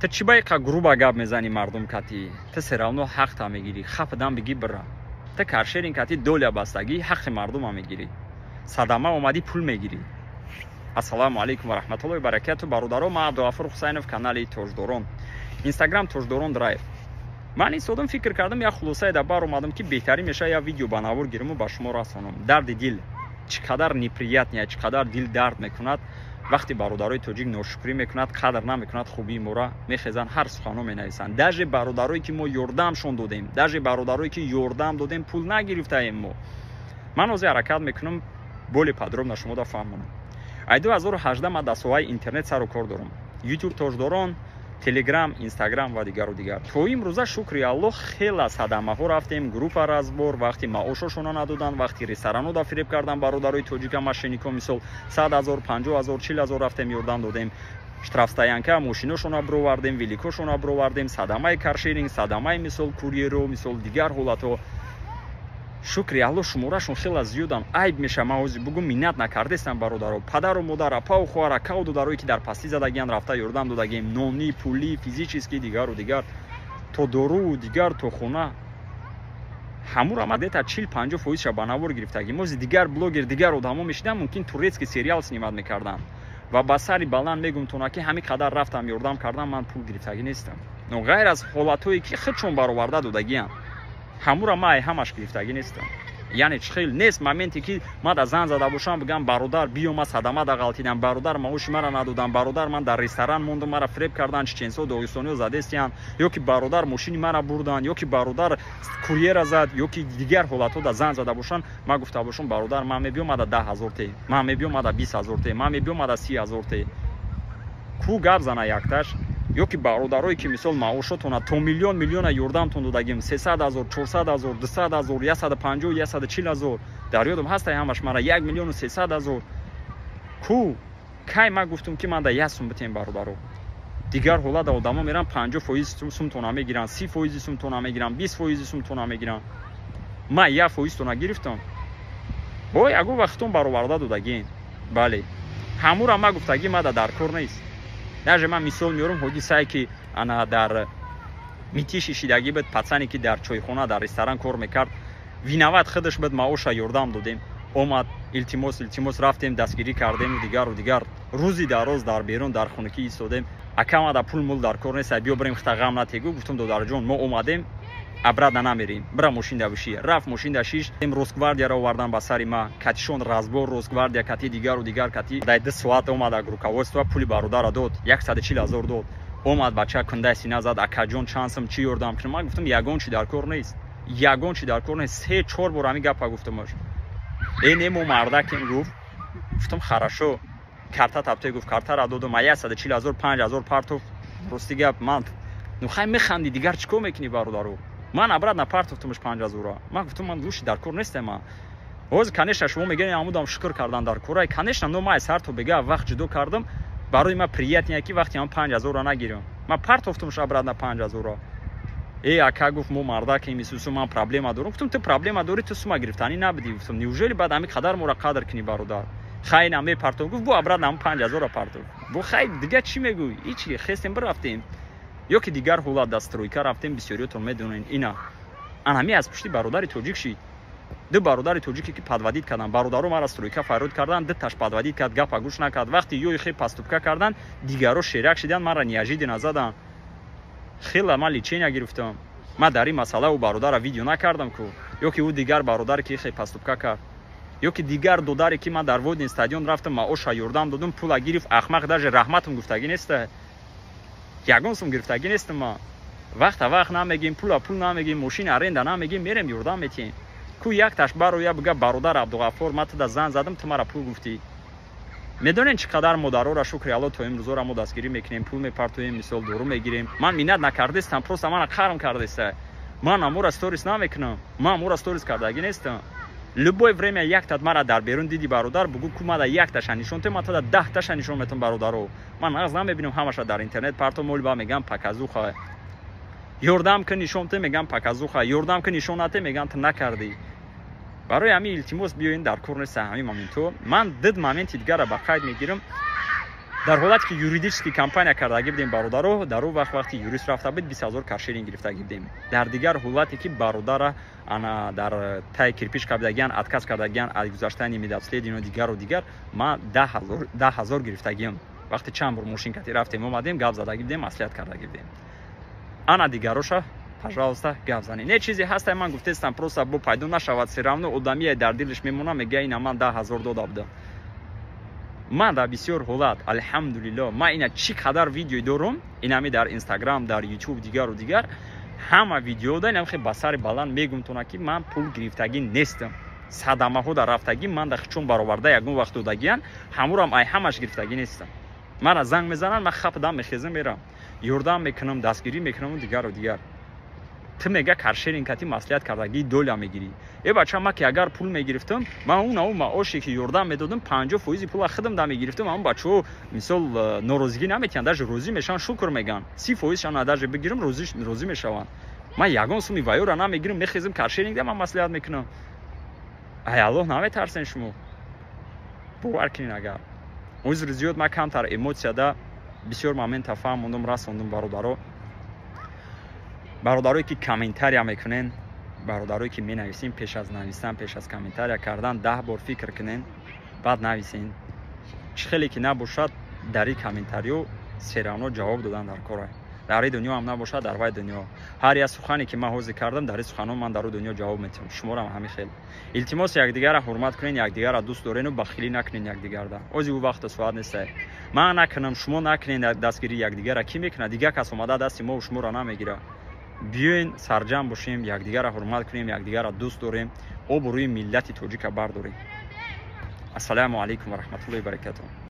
Ту чӣ ба иқа грубо гап мезанӣ мардум кати? Ту всё равно ҳақта мегирӣ, хафдан бигӣ, бира. Ту каршеринг кати доля бастагӣ, ҳаққи мардума мегирӣ. Садама омадӣ, пул мегирӣ. Ассалому алайкум ва раҳматуллоҳи баракату, бародаро. Ман Абдуғафур Ҳусайнов, канали Тоҷдорон, Инстаграм Тоҷдорон Драйв. Ман истодам, фикр кардам, як хулосае дар бар омадам, ки беҳтарин мешавад як видео ба навор гириму ба шумо расонам. Дарди дил чӣ қадар неприятный, чӣ қадар дил дард мекунад, вақте бародарои тоҷик ношукрӣ мекунад, қадр намекунад хубии мора, мехезанд, ҳар суханҳо менависанд. Даже бародарое ки мо ёрдамшон додем, даже бародарое ки ёрдам додем, пул нагирифтаем мо. Ман ҳозир ҳаракат мекунам, более подробно шумо да фаҳмонам. Ай 2018 ман дар соҳаи интернет сару кор дорам: Ютуб Тоҷдорон, Телеграм, Инстаграм ва дигару дигар. То имрӯза, шукри Аллоҳ, хела садамаҳо рафтем, группа разбор, вақти маошошона надоданд, вақти ресторанҳо да фиреб кардан бародарои тоҷика, мошеннико. Мисол, 100 000, 50 000, 40 000 рафтем, ёрдам додем, штрафстоянка, мошиношона бировардем, великошона бировардем, садамаи каршеринг, садамаи, мисол, курьеро, мисол, дигар ҳолатҳо. Шукри Алло, шуморашон хела зиёдам. Айб меша ман ҳозир бугум, миннат накардестам бародаро, падару модар, апаву хоҳар, акаву додарое ки дар пастӣ задагиан, рафта ёрдам додагием: нонӣ, пулӣ, физически, дигару дигар, то доруву дигар, то хона. Ҳамура ма дета 40-50 фоизша ба навор гирифтагим. Ози дигар блогер, дигар одамо мешидам, мумкин турецкий сериал снимать мекардам. Ва ба сари баланд мегум тона, ки ҳамин қадар рафтам, ёрдам кардам, ман пул гирифтагӣ нестам. Но ғайр аз ҳолатҳое ки худшон бароварда додагиам, ҳамура ма ай ҳамаш гирифтагӣ нестам. Яъне чӣ хел нест моменте, ки ма да зан зада бошам, бигам: «Бародар, биё, ма садама да ғалтидам, бародар, маоши мара надодам, бародар, ман дар ресторан мондам, мара фиреб кардан, чеченсо, доғистониё задестиян», ё ки «Бародар, мошини мара бурдан», ё ки «Бародар, курьера зад», ё ки дигар ҳолатҳо да зан зада бошанд, ма гуфта бошам: «Бародар, ман мебиём, мада 10 000 те, ман мебиём, мада 20 000 те, ман мебиём, мада 30 000 те». Ку гап зана якташ? Ё ки бародарое ки, мисол, маошотона то миллион миллиона ёрдамтон додагим, 300 000, 400 000, 200 000, 150, 140 000, дар ёдам ҳастай ҳамаш мара, 1 300 000. Ку кай ман гуфтум, ки ман да як сум битем, бародаро? Дигар ҳолат одамо меран, 50 фоиз сумтона мегиранд, 30 фоизи сумтона мегиранд, 20 фоизи сумтона мегиранд. Ман 1 фоизтона гирифтам. Бо ягон вақтон бароварда додагем, бале, ҳамура ма гуфтагӣ мада дар кор нест. Даже ман мисол меорам ҳодисае, ки ана дар Мытищи шидагӣ буд. Пацане ки дар чойхона, дар ресторан кор мекард, виноват худаш буд, маоша ёрдам додем, омад, илтимос, илтимос, рафтем, дастгирӣ кардему дигару дигар. Рӯзи дароз дар берун дар хунукӣ истодем. «Ака, мада пул мул дар кор нест, биё бирем, хита ғам натегу». Гуфтум: «Додарҷон, мо омадем, обратно намерем, бира мошинда биши». Рафт, мошинда шиш. Росгвардияро овардан ба сари ма, катишон разбор, Росгвардия кати, дигару дигар кати. Дай 2 соат омада руководство, пули бародара дод, 140 000 дод. Омад бача, кундаи сина зад: «Акаҷон, чанд сум, чӣ ёрдам кунам?» Ман гуфтам: «Ягон чи дар кор нест, ягон чи дар кор нест». Се чор бор ҳамин гапа гуфтамаш. «Э, не, мо мардакем», гуфт. Гуфтам: «Хорошо, карта табте». Гуфт, картара додам, а 140 000 5000 партов. Рости гап, ман, ну хай, механди, дигар чӣ кор мекунӣ, бародаро? Ман обратно партофтумаш 5000-ра. Ман гуфтам: «Ман лучше дар кор нестем». Ман ҳозир, конечно, шумо мегӯед, амудам шукр кардан дар корай, конечно, но ман сар то бега вақт ҷудо кардам. Барои ман приятнее, ки вақте ман 5000-ра нагирам. Ман партофтумш обратно 5000-ра. «Э, ака, — гуфт, — мо мардакем, исусу, ман проблема дорам». Гуфтам: «Ту проблема дорӣ, ту сума гирифтанӣ набудӣ». Гуфтам: «Неужели баъд ҳами қадар моро қадр кунӣ, бародар?» «Хай, на мепартов», гуфт, бу обратно ҳам 5000-ра партов. Бу хай, дига чӣ мегӯй? Ҳичи, хестем, бирафтем. Ё ки дигар ҳолат, дар стройка рафтем, бисёриётон медонед. Ина анҳами аз пушти бародари тоҷик шид. Ду бародари тоҷике ки подводить карданд, бародаро мара стройка фарёд карданд, дуташ подводить кард, гапа гӯш накард. Вақти ёи хе поступка кардан, дигаро шерак шиданд, мара неожиданно заданд. Хела ман лечения гирифтам. Ман дар ин масъала ӯ бародара видео накардам ку. Ё ки ӯ дигар бародаре ки хе поступка кард, ё ки дигар додаре ки ман дар Водный стадион рафтам, маоша ёрдам додум, пула гирифт, ахмақ, даже раҳматам гуфтагӣ неста. Ягон сум гирифтагӣ нестам ман. Вақта вақт намегим, пула пул намегим, мошин аренда намегим, мерем, ёрдам метиҳем. Ку якташ бароя бига: «Бародар Абдуғаффор, ман туда зан задам, ту мара пул гуфтӣ». Медонед, чӣ қадар модарора, шукри Алло, то имрӯзора мо дастгирӣ мекунем, пул мепартоем, мисол, дору мегирем. Ман миннат накардестам, просто мана қарм кардеста. Ман амура сторис намекунам, ман амура сторис кардагӣ нестам. Любое время яктат мара дар берун диди, бародар, бугӯ: «Ку мада якташа нишон те», ман тада 10-таша нишон метам. Бародаро, ман нағз намебинам ҳамаша дар интернет парто молба, мегам показуха. Ёрдам ки нишон те, мегам показуха. Ёрдам ки нишон нате, мегам ту накардӣ. Барои ҳамин, илтимос, биёин, дар кор неста ҳамин моментҳо. Ман дид моменти дигара ба қайд мегирам. Дар ҳолате ки юридический компания кардагӣ будем, бародаро, дар он вақт, вақти юрист рафта буд, 20 000 каршеринг гирифтагӣ будем. Дар дигар ҳолате ки бародара ана дар тай кирпич кардагиян, отказ кардагиян аз гузаштани медобследование, дигару дигар, ман 10 000 гирифтагиам. Вақти чанд бор мошин кати рафтем, омадем, гап задагӣ будем, маслиҳат кардагӣ будем. Ана дигароша, пожалуйста, гап занӣ. Не, чизе ҳаста, ман гуфтестам, просто бо пайдо нашавад, всё равно одамие дар дилаш мемона, мега: «Ина ман 10 000 дода будам». Ман дар бисёр ҳолат, алҳамдулилло, ман ина чӣ қадар видео дорум, инами дар Инстаграм, дар Ютуб, дигару дигар, ҳама видеода инам хе ба сари баланд мегумтона, ки ман пул гирифтагӣ нестам. Садамаҳо дар рафтагӣ, ман дар чун бароварда ягон вақт додагиян, ҳамурам ай ҳамаш гирифтагӣ нестам. Мара занг мезананд, ман хапдам, мехезам, мерам, ёрдам мекунам, дастгирӣ мекунаму дигару дигар. Ту мега каршеринг кати маслиҳат кардагӣ, доля мегирӣ. Э бача, ма ки агар пул мегирифтам, ман он ау маоше ки ёрдам медодам, 50 фоизи пула худам да мегирифтам. Ам бачаҳо, мисол, норозигӣ наметиҳанд, даже розӣ мешаванд, шукр мегӯянд. 30 фоизшан даже бигирам, розӣ мешаванд. Ман ягон суми ваёра намегирам, мехезам, каршеринг да ман маслиҳат мекунам. Ай Аллоҳ наметарсен шумо? Бовар кунед, агар узр зиёд, ман камтар эмоцияда бисёр момента фаҳмондум, расондум. Бародаро, бародарое ки комментария мекунен, бародарое ки менависем, пеш аз нависан, пеш аз комментария кардан 10 бор фикр кунен, баъд нависен. Чӣ хеле ки набошад, дар ин комментариё всё равно ҷавоб додан дар кора. Дар ин дунё ҳам набошад, дар вай дунё. Ҳар як сухане ки ман ҳозир кардам, дар ин суханҳо ман дар ӯ дунё ҷавоб метиҳам. Шуморам ҳамин хел. Илтимос, якдигарра ҳурмат кунен, якдигарра дӯст дорену бахилӣ накунен якдигарда. Ози ӯ вақту соат нестай. Ман накунам, шумо накунен дастгирии якдигарра, кӣ мекунад? Дигар кас омада дасти мову шуморо намегирад. Биёен, сарҷамъ бошем, якдигарра ҳурмат кунем, якдигарра дӯст дорем, обрӯи миллати тоҷика бардорем. Ассалому алайкум ва раҳматуллоҳи баракатуҳ.